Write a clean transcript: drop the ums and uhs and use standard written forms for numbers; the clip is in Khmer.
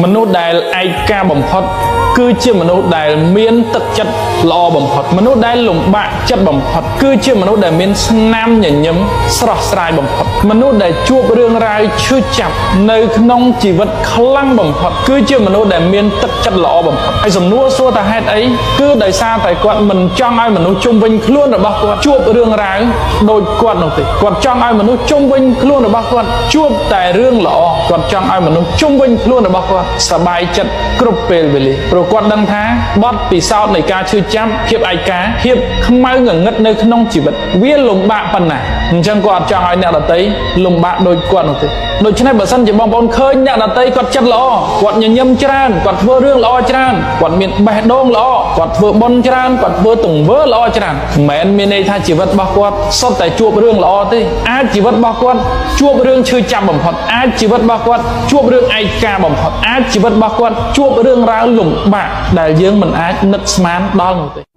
មនុស្សដែលឯកាបំផុត គឺជាមនុស្សដែលមានទឹកចិត្តល្អបំផុតមនុស្សដែលលំបាកចិត្តបំផុតគឺជាមនុស្សដែលមានស្នាមញញឹមស្រស់ស្រាយបំផុតមនុស្សដែលជួបរឿងរ៉ាវឈឺចាប់នៅក្នុងជីវិតខ្លាំងបំផុតគឺជាមនុស្សដែលមានទឹកចិត្តល្អបំផុតហើយសំណួរសួរថាហេតុអីគឺដោយសារតែគាត់មិនចង់ឲ្យមនុស្សជុំវិញខ្លួនរបស់គាត់ជួបរឿងរ៉ាវដូចគាត់នោះទេគាត់ចង់ឲ្យមនុស្សជុំវិញខ្លួនរបស់គាត់ជួបតែរឿងល្អគាត់ចង់ឲ្យមនុស្សជុំវិញខ្លួនរបស់គាត់សប្បាយចិត្តគ្រប់ពេលវេលាព្រោះគាត់ដឹងថាបទពិសោធន៍នៃការឈឺចាប់ភាពឯកាភាពខ្មៅងងឹតនៅក្នុងជីវិតវាលំបាកប៉ុណ្ណាអញ្ចឹងគាត់អត់ចង់ឲ្យអ្នកដទៃលំបាកដូចគាត់នោះទេដូច្នេះបើសិនជាបងប្អូនឃើញអ្នកដទៃគាត់ចិត្តល្អគាត់ញញឹមច្រើនគាត់ធ្វើរឿងល្អច្រើនគាត់មានបេះដូងល្អគាត់ធ្វើបុណ្យច្រើនគាត់ធ្វើទង្វើល្អច្រើនមិនមែនមានន័យថាជីវិតរបស់គាត់សុទ្ធតែជួបរឿងល្អទេអាចជីវិតរបស់គាត់ជួបរឿងឈឺចាប់បំផុតអាចជីវិតរបស់គាត់ជួបរឿងឯកាបំផុតអាចជីវិតរបស់គាត់ជួបរឿងរ៉ាវលំបាកដែលយើងមិនអាចនឹកស្មានដល់នោះទេ។